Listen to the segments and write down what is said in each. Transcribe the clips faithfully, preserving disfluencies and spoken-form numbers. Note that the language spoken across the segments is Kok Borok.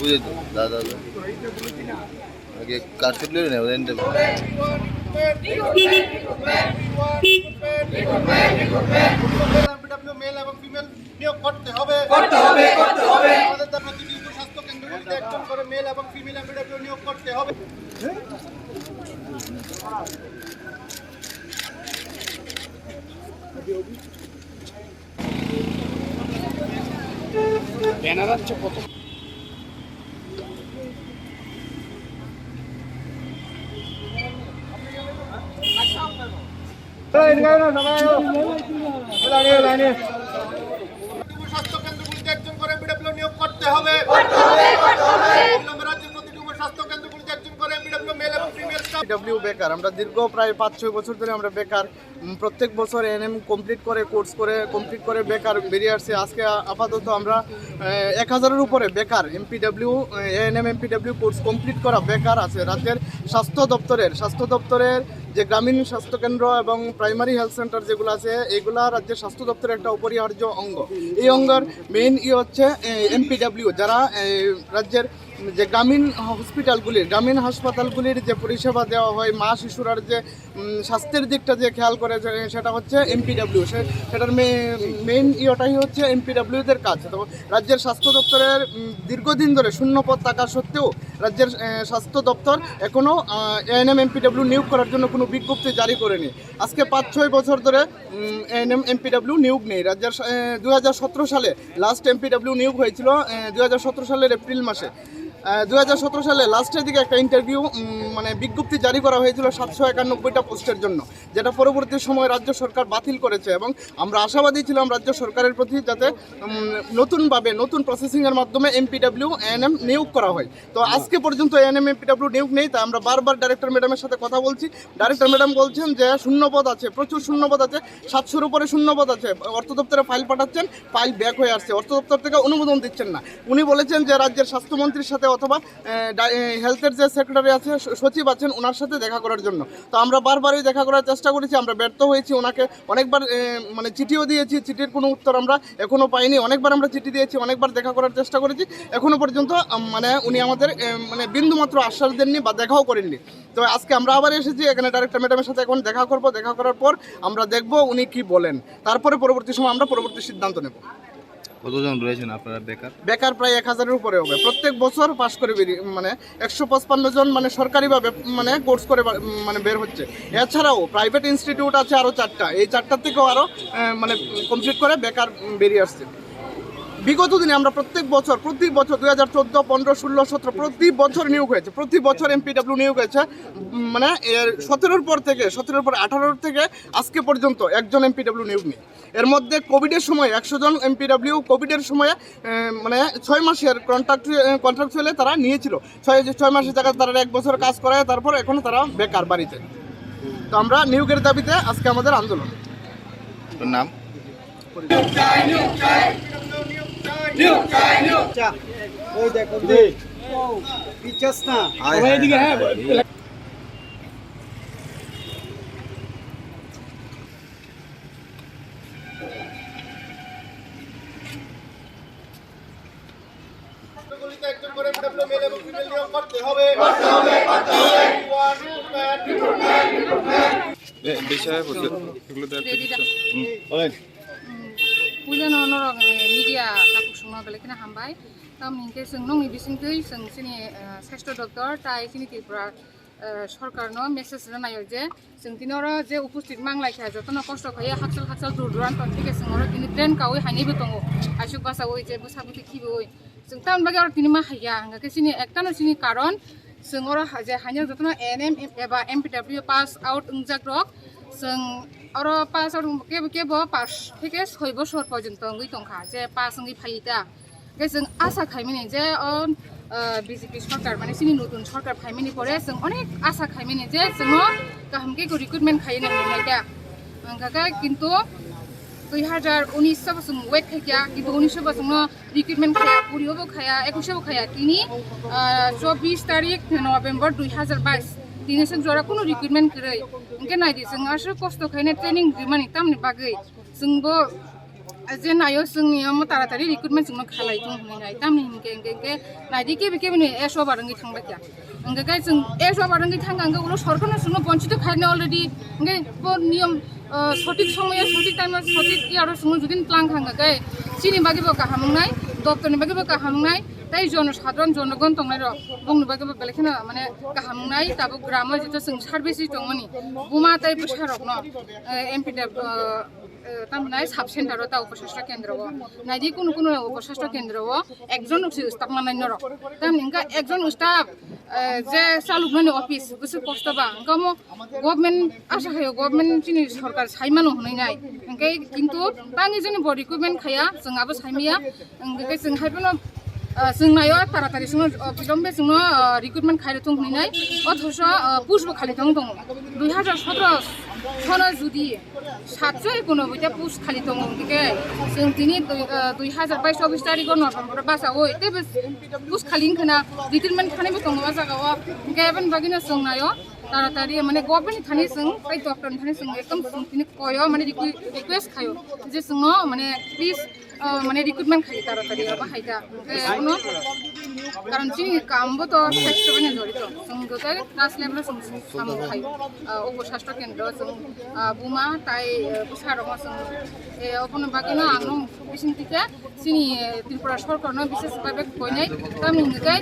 বুঝে তো, দাদা, দাদা। আগে কার্ড লিয়ে নেই, ওদের নিতে হবে। মেল এবং ফিমেল নিয়োগ করতে হবে। করতে হবে, করতে হবে। আমাদের তার প্রতিটি উপস্বাস্থ্য কেন্দ্রগুলিতে একজন করে মেল এবং ফিমেল এমপিডব্লিউ নিয়োগ করতে হবে। ব্যানার আছে কত? স্বাস্থ্য কেন্দ্রগুলিতে একজন করে এমপিডব্লিউ নিয়োগ করতে হবে। অবিলম্বে রাজ্যের প্রতিটি উপস্বাস্থ্য কেন্দ্রগুলিতে একজন করে এমপিডব্লিউ মেল এবং ফিমেল স্টাফ। এমপিডব্লিউ বেকার, আমরা দীর্ঘ প্রায় পাঁচ ছয় বছর ধরে আমরা বেকার। উম, প্রত্যেক বছর এএনএম কমপ্লিট করে, কোর্স করে, কমপ্লিট করে বেকার বেরিয়ে আসছে। আজকে আ-, আপাতত আমরা, আহ, এক হাজারের উপরে বেকার এমপিডব্লিউ, আহ, এএনএম এমপিডব্লিউ কোর্স কমপ্লিট করা বেকার আছে রাজ্যের স্বাস্থ্য দপ্তরের। স্বাস্থ্য দপ্তরের যে গ্রামীণ স্বাস্থ্যকেন্দ্র এবং প্রাইমারি হেলথ সেন্টার যেগুলো আছে, এগুলা রাজ্যের স্বাস্থ্য দপ্তরের একটা অপরিহার্য অঙ্গ। এই অঙ্গের মেইন ই হচ্ছে, এ, এমপিডব্লিউ, যারা, এ, রাজ্যের যে গ্রামীণ হসপিটালগুলির, গ্রামীণ হাসপাতালগুলির যে পরিষেবা দেওয়া হয় মা শিশুরার যে, উম, স্বাস্থ্যের দিকটা যে খেয়াল করে, যে সেটা হচ্ছে এমপিডব্লিউ। সে-, সেটার মে-, মেইন ইয়েটাই হচ্ছে এমপিডব্লিউদের কাজ। তো রাজ্যের স্বাস্থ্য দপ্তরের, উম, দীর্ঘদিন ধরে শূন্য পদ থাকা সত্ত্বেও রাজ্যের, এ, স্বাস্থ্য দপ্তর এখনও, আহ, এএনএম এমপিডব্লিউ নিয়োগ করার জন্য কোনো বিজ্ঞপ্তি জারি করেনি। আজকে পাঁচ ছয় বছর ধরে, উম, এএনএম এমপিডব্লিউ নিয়োগ নেই। রাজ্যের, এ, দুই হাজার সতেরো সালে লাস্ট এমপিডব্লিউ নিয়োগ হয়েছিল, এ, দুই হাজার সতেরো সালের এপ্রিল মাসে। আহ, দুই হাজার সতেরো সালে লাস্টের দিকে একটা ইন্টারভিউ, উম, মানে বিজ্ঞপ্তি জারি করা হয়েছিল সাতশো একানব্বইটা পোস্টের জন্য, যেটা পরবর্তী সময় রাজ্য সরকার বাতিল করেছে। এবং আমরা আশাবাদী ছিলাম রাজ্য সরকারের প্রতি, যাতে, উম, নতুনভাবে, নতুন প্রসেসিংয়ের মাধ্যমে এমপিডব্লিউ এএনএম নিয়োগ করা হয়। তো আজকে পর্যন্ত এএনএম এমপিডব্লিউ নিয়োগ নেই। তা আমরা বারবার ডাইরেক্টর ম্যাডামের সাথে কথা বলছি। ডাইরেক্টর ম্যাডাম বলছেন যে শূন্য পদ আছে, প্রচুর শূন্য পদ আছে, সাতশোর উপরে শূন্য পদ আছে। অর্থ দপ্তরে ফাইল পাঠাচ্ছেন, ফাইল ব্যাক হয়ে আসছে, অর্থ দপ্তর থেকে অনুমোদন দিচ্ছেন না। উনি বলেছেন যে রাজ্যের স্বাস্থ্যমন্ত্রীর সাথে অথবা, আহ, ডা-, আহ, হেলথের যে সেক্রেটারি আছে, স-, সচিব আছেন, ওনার সাথে দেখা করার জন্য। তো আমরা বারবারই দেখা করার চেষ্টা করেছি, আমরা ব্যর্থ হয়েছি। ওনাকে অনেকবার, আহ, মানে চিঠিও দিয়েছি, চিঠির কোনো উত্তর আমরা এখনো পাইনি। অনেকবার আমরা চিঠি দিয়েছি, অনেকবার দেখা করার চেষ্টা করেছি, এখনো পর্যন্ত, আম, মানে উনি আমাদের, আহ, মানে বিন্দুমাত্র আশ্বাস দেননি বা দেখাও করেননি। তো আজকে আমরা আবার এসেছি এখানে, ডাইরেক্টর ম্যাডামের সাথে এখন দেখা করব। দেখা করার পর আমরা দেখব উনি কি বলেন, তারপরে পরবর্তী সময় আমরা পরবর্তী সিদ্ধান্ত নেব। কতজন রয়েছেন আপনারা বেকার? বেকার প্রায় এক হাজারের উপরে হবে। প্রত্যেক বছর পাশ করে বেরিয়ে, মানে, একশো পঁচপান্ন জন, মানে, সরকারিভাবে, মানে, কোর্স করে বা-, মানে, বের হচ্ছে। এছাড়াও প্রাইভেট ইনস্টিটিউট আছে আরও চারটা, এই চারটার থেকেও আরও, আহ, মানে, কমপ্লিট করে বেকার, উম, বেরিয়ে আসছে। বিগত দিনে আমরা প্রত্যেক বছর, প্রতি বছর দুই হাজার চোদ্দ, পনেরো, ষোলো, সতেরো, প্রতি বছর নিয়োগ হয়েছে, প্রতি বছর এমপিডব্লিউ নিয়োগ হয়েছে। উম, মানে, এর সতেরোর পর থেকে, সতেরোর পর আঠারোর থেকে আজকে পর্যন্ত একজন এমপিডব্লিউ নিয়োগ নেই। এর মধ্যে কোভিডের সময় একশো জন এমপিডব্লিউ কোভিডের সময়, আহ, মানে, ছয় মাসের কন্ট্রাক্ট, আহ, কন্ট্রাকচুয়ালে তারা নিয়েছিল। ছয়, ছয় মাসের জায়গায় তারা এক বছর কাজ করায়, তারপর এখনো তারা বেকার বাড়িতে। তো আমরা নিয়োগের দাবিতে আজকে আমাদের আন্দোলন। আপনার নাম? চা, ওই দেখো, পিচাস না। হায়, সবাই হায়, এদিকে, হায়, হ্যাঁ। হায়। এ, বিষয়ে বলতে, এগুলো দেওয়ার হুম, বলেন। Puilano norok, eh, media takhuk songno belai kheno hambai. Tamni hwnkhe chwng nokni bisingtwi chwng chini, eh, sasthyo doptor tai chini Tripura, eh, sorkarno message rwnaio je chwng tini oro je upusthit manglai kha, jotono kosto khaiwi hakchal hakchal dur duran tong thike chwng oro tini train kaui hainaibo tongo, aisuk bachaui je bwsa bwtwi khibiui. Chwng tamni bagwi oro tini ma haiya, hwnkhe chini ektano chini karon, chwng oro ha-, je haino jotono A N M eba M P W pass out wngjak rok, chwng oro pass out kebo kebo pash theke soi bosor porjonto wngwi tongkha, je pass wngwi phai ta. Hwnkhe chwng asa khaimani je o, ah, B J P sorkar, mane chini notun sorkar phaimani pore chwng onek asa khaimani je chwngno kaham khe recruitment khaiwi nai ta. Hwnkha khe kintu dui hajar unis o bo chwng wait khaikha, kintu unis o bo chwngno recruitment khaya, kuri o bo khaya, ekush o bo khaya, tini, ah, chobbish tarik November dui hajar bais, tini chwng jora kunu recruitment kwrwi. Hwnkhe naidi, chwng aswk kosto khaina training rimani tamni bagwi chwngbo Je nayo chwngni omo taratari recruitment chwngno khalai tong hwnwi nai. Tamni hinkhe, hinkhe, hinkhe naidi kebe kebe ni S O bar wngwi thangbai kha. Hinkhe khe chwng S O bar wngwi thangkha, hinkhe ulo sorkarno chwngno bonchito khaina already. Hinkhe bo niyom, ah, sothik somoyo, sothik time o, sothik year o chwngno jodi tlang kha, hinkhe khe chini bagwi bo kaham wngnai, doptorni bagwi bo kaham wngnai, tei jono sadharon jonogon tongnai rok bongni bagwi bo belai kheno mane kaham wngnai. Tabuk gramo jeto chwng service tongmani buma tei bwsa rokno, eh, M P W, eh, eh, tamhinai sub center o ta upasastha kendro o. Naidi kunu kunu upasastha kendro o ekjon rok se staff manai norok. Tamni wngkha ekjon staff, eh, je chalukmani office bwswk kosto ba. Wngkha omo government asa khaio, government chini sorkar sai mano hwnwi nai. Hinkhe kintu tangwi jani bo recruitment khaya, chwng abo sai maya. Hinkhe chwng hai phano, ah, chwng naio taratari chwngno, ah, bilombe chwngno, ah, recruitment khairwi thung hwnwi nai. Othoso, ah, post bo khali tong tongo. Dui hazar sotro sono judi satso ekunoboi ta post khali tongo, hinkhe chwng tini dui, ah, dui hazar bais chobbish tarikh o November o bacha oi teibo post khali wngkha na, retirement khanaibo tongo o jaga o. Hinkhe aboni bagwino chwng naio taratari mane government ni thani chwng tei doctor ni thani chwng ekdom chwng tini koyo mane requi-, request khaio je chwngno mane please, ah, mane recruitment khai taratari abo hai ta. Tei abono karon chini kam bo to sasthya bai jorito. Chwng joto class level o chwng samung khai, ah, obo sasthya kendro chwng, ah, buma tai, ah, bwsa rok chwng, eh, obono bagwi no ang no bising tike chini, eh, Tripura sorkar no bises bhabe koinai tamni hwnkhe,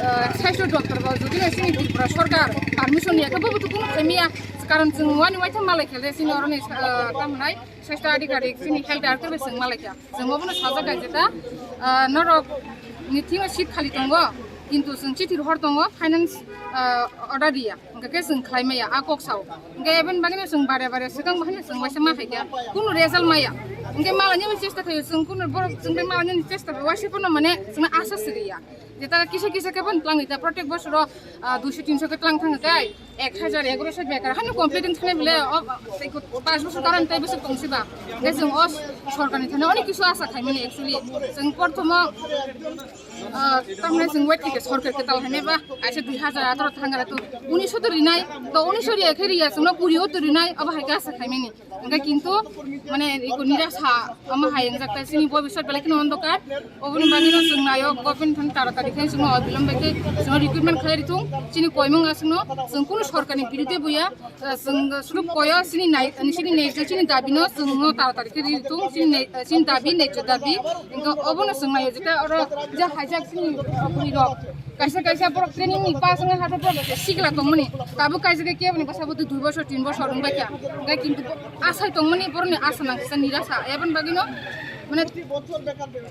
ah, sasthya doctor bo jodi no chini Tripura sorkar permission ya khe bo to kuno khaimya, karon chwng wani waitha malai khele chini oroni, ah, tamnai sasthya adhikarik chini health director bai chwng malai kha. Chwng obono sajak kha jeta, ah, norok ni thing o seat khali tongo, kintu chwng chithi rohor tongo finance, ah, order riya, hwnkhe khe chwng khlai maya a kok sao. Hwnkhe eboni bagwino chwng bare bare swkang bahai chwng waisa ma khaikha, kunu result maya. Hwnkhe malani chesta khaio chwng, kunu borok chwng bai malani chesta bai waisa phano mane chwngno asa siriya. Jeta kisa kisa khe phano twlangwi ta, protek bosoro, ah, duiso tinso khe twlang thangkha khe. Ek hajar egaroso bekar hano complete wng thani bole o tei ko pas bosor karan tei bosor tong siba. Hwnkhe chwng o sorkarni thani onek kisu asa khaimani actually. Chwng porthomo, ah, tamni chwng wait khe sorkar kwtal hainai ba kaisa dui hajar ataro thangara to unisho to rinai, to unisho riya khe riya chwngno kuri o to rinai, abo hai khe asa khaimani. Hwnkhe kintu mane iko nirasa omo hai wngjak ta chini bobiswt belai kheno ondokar. Oboni bagwino chwng naio government thani taratari khe chwngno obilombe khe chwngno recruitment khlai rithung. Chini koimung aswkno chwng kunu sorkarni birude buya, chwng suru koyo chini nai, chini nejjo chini dabino chwngno taratari khe rithung. Chini ne-, chini dabi nejjo dabi. Hwnkhe obono chwng naio jeta oro je haijak chini rok. Kaisa kaisa borok training ni pass wngwi hato borok se sikla tongmani. Tabuk kaisa khe keboni bwsa bo dui bosor tin bosor wngbai kha. Hwnkhe kintu bo asai tongmani borokni asa nang kisa nirasa. Eboni bagwino mane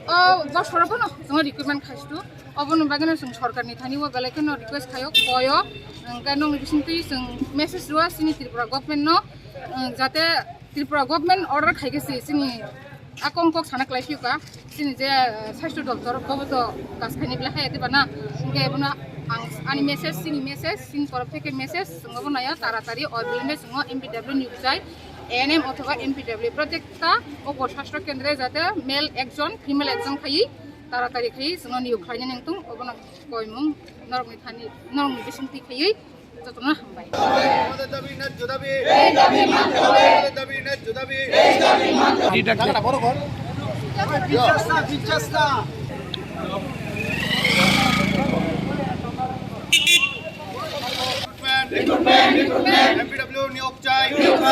o bosoro phano chwng recruitment khaistu. Oboni bagwino chwng sorkarni thani o belai kheno request khaio, koyo. Hwnkhe nokni bisingtwi chwng message rwya chini Tripura government no, jate Tripura government order khaikhe se chini a kong kok sana klai phiyo ka, chini je, eh, sasthya doptor bobo to kas khaini bela hai diba na. Hwnkhe bono ang ani message, chini message, chini torof theke message, chwng bono ya taratari obilombe chwng M P W ni bwsai A N M othoba M P W project ta o sasthya kendra jate male ekjon, female ekjon khaiwi taratari khaiwi chwngno niyok khlaina nangtung, obono koimung norokni thani, norokni bisingtwi khaiwi. Jotono hambai. আমাদের দাবি ন্যায্য দাবি। এই দাবি মানতে হবে। আমাদের দাবি ন্যায্য দাবি। এই দাবি মানতে হবে। এটা কি? বিচেষ্টা, বিচেষ্টা। Recruitment, recruitment, recruitment. এমপিডব্লিউ নিয়োগ চাই। নিয়োগ চাই।